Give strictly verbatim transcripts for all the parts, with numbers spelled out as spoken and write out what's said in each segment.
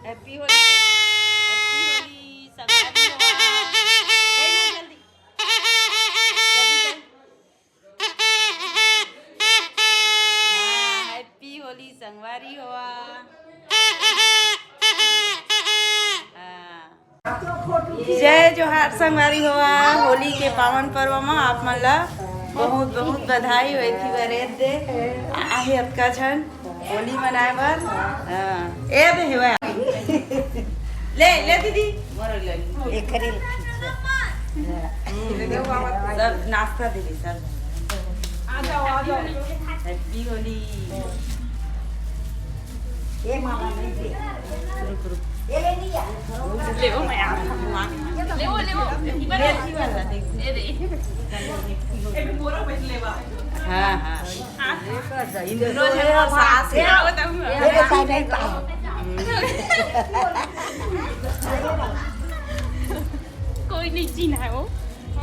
Happy Holi, Happy Holi, संगवारी हो। कहीं ना, जल्दी, जल्दी, जल्दी। हाँ, Happy Holi संगवारी हो। हाँ। जय जोहार संगवारी हो, होली के पावन पर्व म आप मन ला बहुत बहुत बधाई हो। एथी बर एद दे आहे अतका झन होली मनाए बर। हाँ। ए दे हेवय। ले, ले दीदी। एखरे ले। सब नाश्ता दीदी, सब। आ जाओ, आ जाओ। Happy होली। ये मामा नहीं दे। रुक, रुक। ये ले लिया। ले वो, मैं आ रहा हूँ। ले वो, ले वो। ये वाला देख। ये दे। हाँ, हाँ। इन दोनों जन और सास है। ये बताओ, नहीं पाओ। कोई नहीं चीन्हा है वो।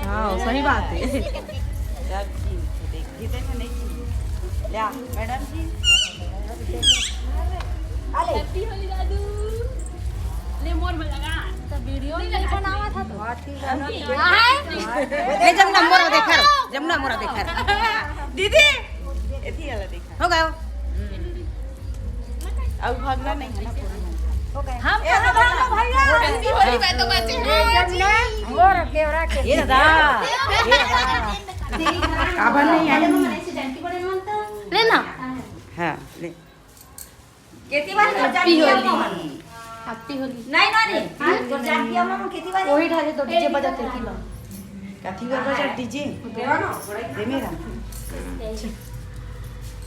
हाँ, सही बात है। सब चीन्ह के देख, जीते में नहीं चीन्ह। ले आ, मैडम जी। Happy होली दादू। ले मोर में लगा। तो वीडियो नहीं बनावा था तो। ले जमुना मोरा देखा, जमुना मोरा देखा। दीदी, एथी वाला देखा। हो गयो। अब भागना नहीं है ना, पूरा हो गया। हम कहाँ भागो भैया? Happy होली में तो बचे हैं। जब ना मोर केवरा के। ये दादा, ये दादा। काबर नहीं आई? ले ना। हाँ, ले। केती बार तो Happy होली। Happy होली। नहीं, नहीं, नहीं। तो जान दिया मामा केती बार। वही ढाले तो डीजे बजाते की लो। कथी कर बजा डीजे? दे मेरा।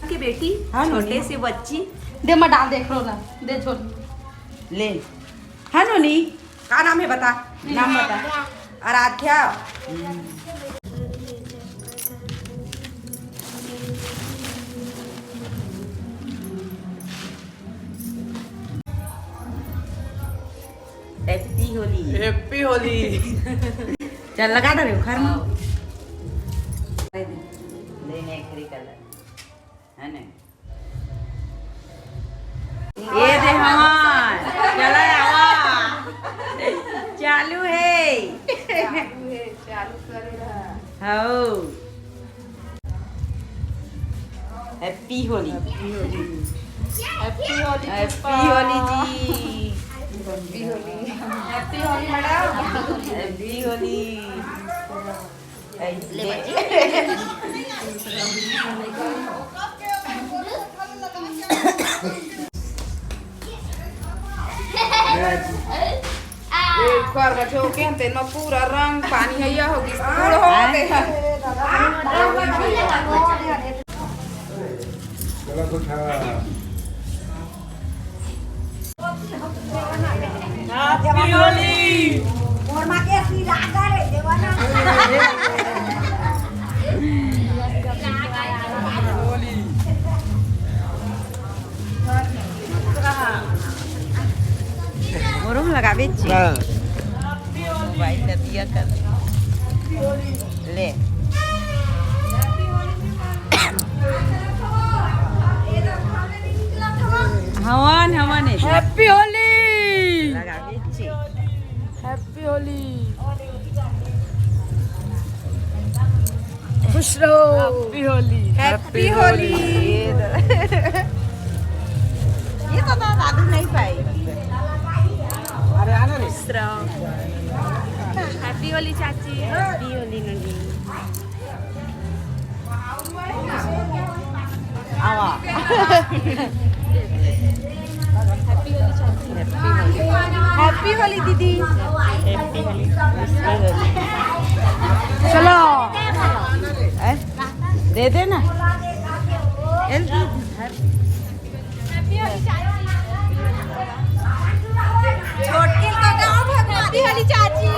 के बेटी, हाँ, छोटे नोनी। से बच्ची। दे मैं डाल देख रो ना, दे छोड़। ले। हाँ, नोनी। का नाम है बता? नाम बता। आराध्या। Happy होली। Happy होली। चल लगा दे रे, घर में। ले, ले, ले, ले, ले, ले। है ना? ये दे हमार। चला आवा। चालू है। चालू है, चालू करो ना। हो। Happy Holi. Happy Holi. Happy Holi Pushpa. Holi ji. Happy Holi. Happy Holi madam. Happy Holi. ले बच्ची। एक बार बच्चों के हम तेन में पूरा रंग पानी हैया हो गई, बूढ़ हो गए हैं। गलत उठा। Happy होली। मोर माँ के असली लागा रे देवाना। मोरो में लगाबे छी। हाँ। मोबाइल ला दिया कर। ले। हवन, हवन है। Happy होली। लगाबे छी। Happy होली। खुश रहो। Happy होली। Happy होली। ये तो ना दादू नहीं पाई। अरे आना रे। खुश रहो। Happy होली चाची। Happy होली ननी। आवा। Happy होली दीदी। Happy होली। चलो। ए, दे दे ना। Happy होली चाची। छोटकी तो गाँव भगवती होली चाची।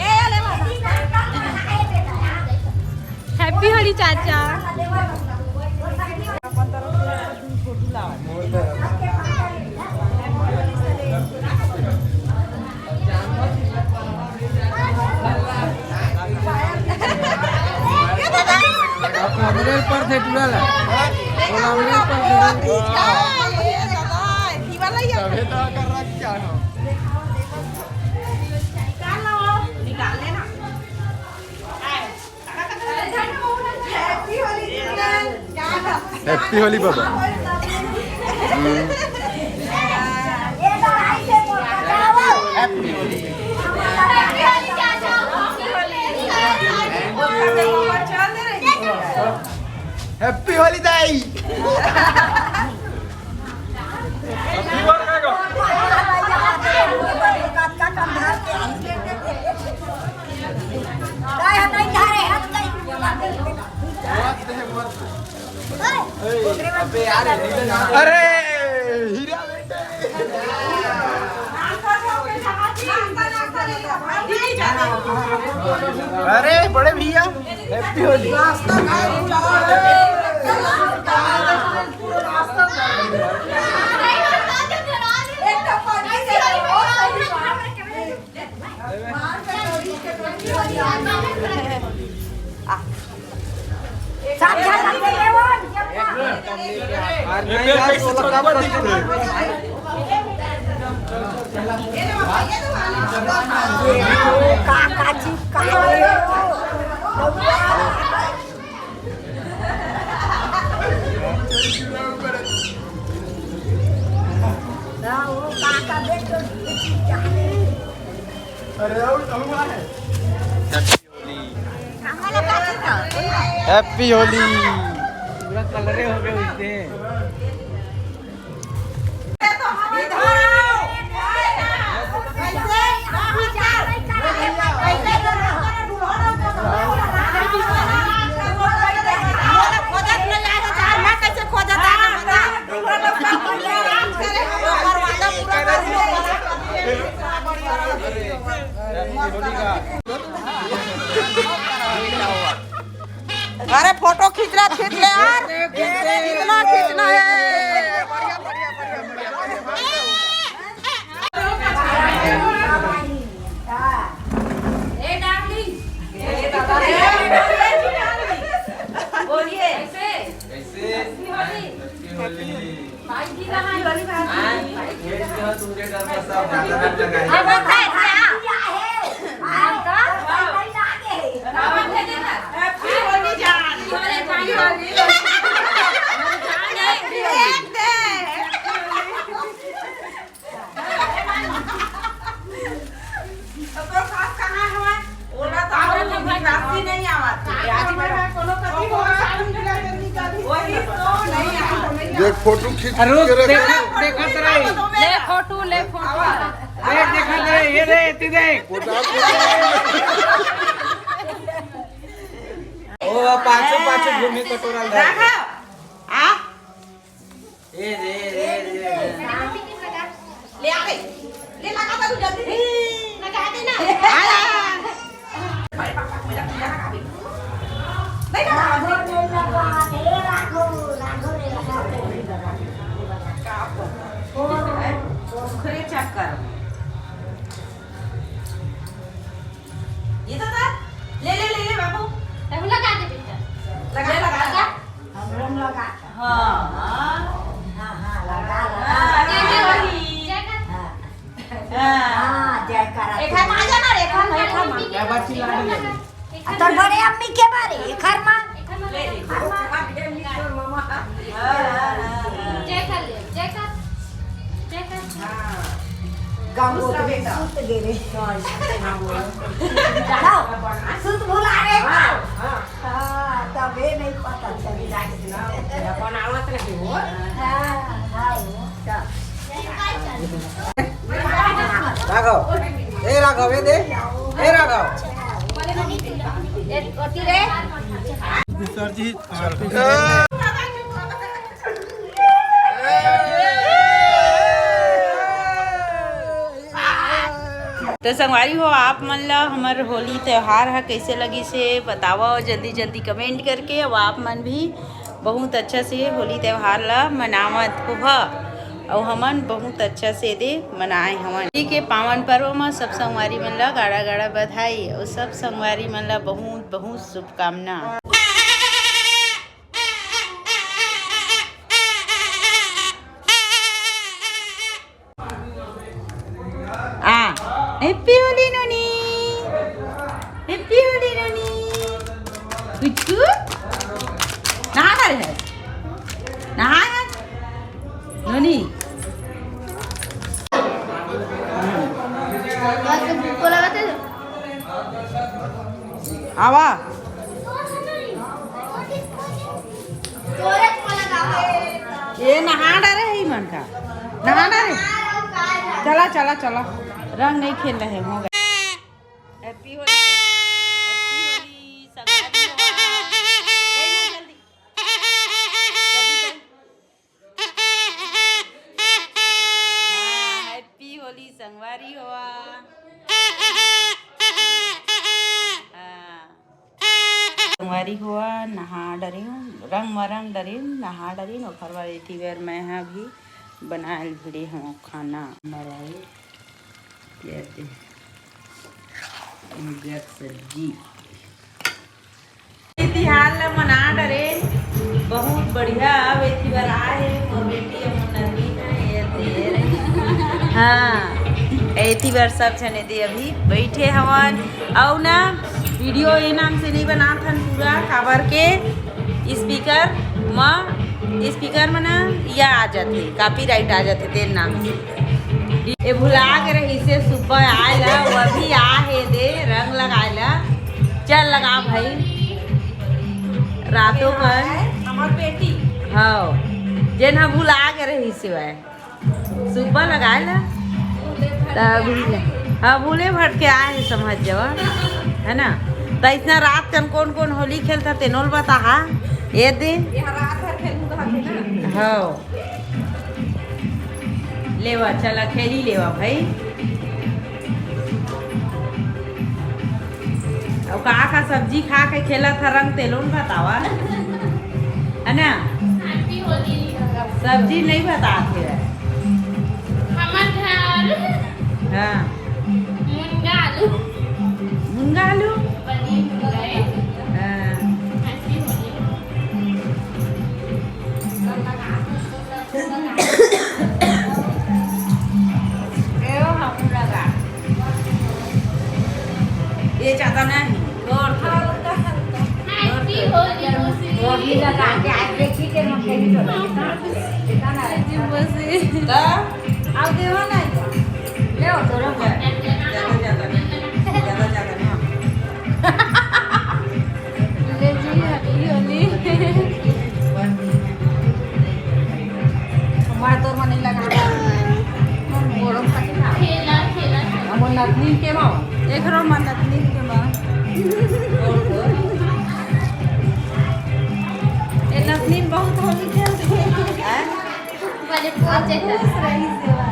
ए, ले माता। Happy होली चाचा। हमरे ऊपर थे टूरा ला। बोला हमरे ऊपर थे। Happy Holi बाबा। Happy Holi दाई। अरे हीरा बेटे। अरे बड़े भैया, Happy Holi। Happy Holi। पूरा कलरे हो गए उससे। अरे फोटो खींच रहा, खींच ले यार, कितना खींचना है। बढ़िया, बढ़िया, बढ़िया, बढ़िया। ए डार्लिंग, बोलिए। कैसे? कैसे? Happy Holi। भाई जी कहाँ है? हाँ? तुमके घर पर सब बाजार लगाए। अब होता है क्या? देख, फोटो खींच अरे के रख। देखा, देखत रही। ले फोटो, ले फोटो। देख, देखत रही, ये दे, इतनी देख। फोटो आपको ओ, पाछू, पाछू घूमी कटोरा ले। आ? ए रे, रे, रे, रे। ले आ गई। ले लगा दे तू जल्दी से। लगा दे ना। आ, आ, आ। अरे बाप, मेरा पीला लगा दे। नहीं लगा दे। सुखरे चक्कर। ये तो था। ले, ले, ले, ले बाबू। तब लगा दे बेटा। लगा, लगा, लगा। हम लोग लगा। हाँ, हाँ। हाँ, हाँ, लगा, लगा। हाँ, जय जय। हाँ। हाँ, जयकारा। एक हाथ आ जाना रे, एक हाथ, एक हाथ। क्या बात चिल्ला रही है? आ, तोर बड़े अम्मी के बारे, एक हाथ मा। ले, ले। हाँ, हाँ, हाँ, हाँ। जय कर ले, जय कर। जय कर। हाँ। गाँव को सुत गे रे। हाँ, सुत भुला रे। हाँ, हाँ। हाँ, तबे नहीं पता चली। अपन आवत रही हो। हाँ, हाँ, वो। राघव, ए राघव, ए दे, ए राघव। विसर्जित। तो संगवारी हो, आप मन ला हमर होली त्योहार ह कैसे लगिस हे, बतावा जल्दी जल्दी comment करके। अउ आप मन भी बहुत अच्छा से होली त्योहार ला मनावत होहा, अउ हमन बहुत अच्छा से दे मनाए हवन। होली के पावन पर्व म सब संगवारी मन ला गाड़ा गाड़ा बधाई, अउ सब संगवारी मन ला बहुत बहुत शुभकामना। आ, Happy Holi नोनी, Happy Holi नोनी। कुछ कुछ? कहाँ कर है? आवा। ये नहा डारे है मन का, नहा डारे। चला, चला, चला, रंग नहीं खेल रहे हो। Happy होली, Happy होली, संगवारी हो। जल्दी, जल्दी। हाँ, Happy होली संगवारी होवा। हाँ। संगवारी होवा, नहा डरिन, रंग म रंग डरिन, नहा डरिन, ओखर बाद एती बेर मैं ह अभी बनाए ल भिड़े हवं खाना। मरवाई, ये दे, मुनगा के सब्जी। तिहार ल मना डरे, बहुत बढ़िया। अब एती बर आए हे मोर बेटी, मोर नंदी हे, ये दे। हाँ, एती बर सब झने दे अभी बैठे हवन। अउ ना, वीडियो ये नाम से नहीं बनात हन पूरा, काबर के स्पीकर म, स्पीकर म ना या आ जाथे, कॉपीराइट आ जाथे तेन नाम से। ये भुला के रहिसे सुबह आए ला, वो अभी आ हे दे रंग लगाए ला। चल लगा भाई, रातों कर। हमार बेटी। हाँ, जेन ह भुला के रहिसे वह सुबह लगाए ला। तभी ले। हाँ, भूले भटके आए हे, समझ जावा, है ना? त इतना रात कन कौन कौन होली खेलता तेनोल बता हा, ये दे। यहाँ रात भर खेलू कहा के ना। हाँ। लेवा, चला खेली लेवा भाई। अउ का का सब्जी खा के खेलत ह, रंग तेलोन बतावा, है ना? Happy होली। सब्जी नहीं बतात हे। हमर घर हाँ। मुनगा आलू। मुनगा आलू? पनीर मुनगा है। हाँ। Happy होली। ये ज्यादा नहीं, थोड़, थोड़। Happy होली मौसी। गोभी लगा के आज देखी के हम कहीं तो लगता। कितना ना जी मौसी। तो? आओ देवा ना। ले आओ, थोड़ा बहुत। ज्यादा, ज्यादा नहीं। ज्यादा, ज्यादा ना। ले जी, happy होली। हमारे तोर मन नहीं लगा। खेला, खेला। अब वो नतनी के माँ। एकरो मन नतनी के माँ। ए नतनी बहुत होली खेलते हैं। बड़े पहुंचे खुश रही सेवा।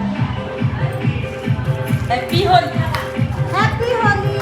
Happy होली। Happy होली।